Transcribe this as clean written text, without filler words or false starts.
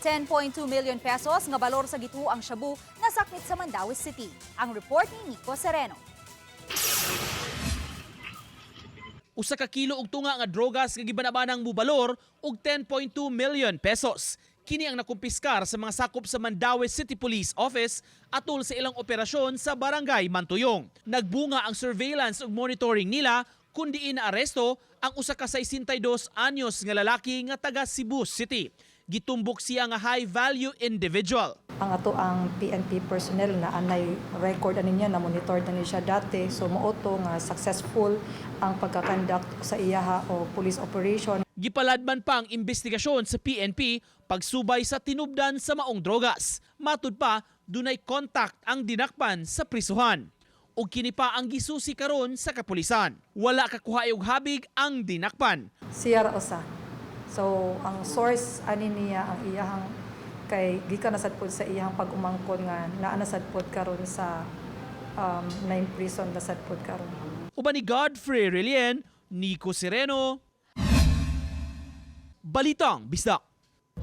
10.2 million pesos nga balor sa gituoang shabu nasakmit sa Mandaue City. Ang report ni Nico Sereno. 1 ka kilo og tunga nga drogas nga gibanabanang mubalor og 10.2 million pesos. Kini ang nakumpiskar sa mga sakop sa Mandaue City Police Office atol sa ilang operasyon sa Barangay Mantuyong. Nagbunga ang surveillance ug monitoring nila kun diin naaresto ang 1 ka 62 anyos nga lalaki nga taga Cebu City. Gitumbok siya nga high value individual. Ang ato ang PNP personnel na anay record ani niya, na monitor na ni siya dati, so mao to nga successful ang pagka-conduct sa iyaha o police operation. Gipaladman pa ang investigasyon sa PNP pagsubay sa tinubdan sa maong drogas. Matud pa, dunay contact ang dinakpan sa prisuhan. Ug kini pa ang gisusi karon sa kapulisan. Wala kakuha og habig ang dinakpan. Siya ra usa. So ang source ani niya, ang iyahang kay gikan na sad pod sa iyahang pag-umangkon nga naa na sad pod karon sa na prison na sad pod karon. Uban ni Godfrey Relien, Nico Sereno, Balitang Bisdak.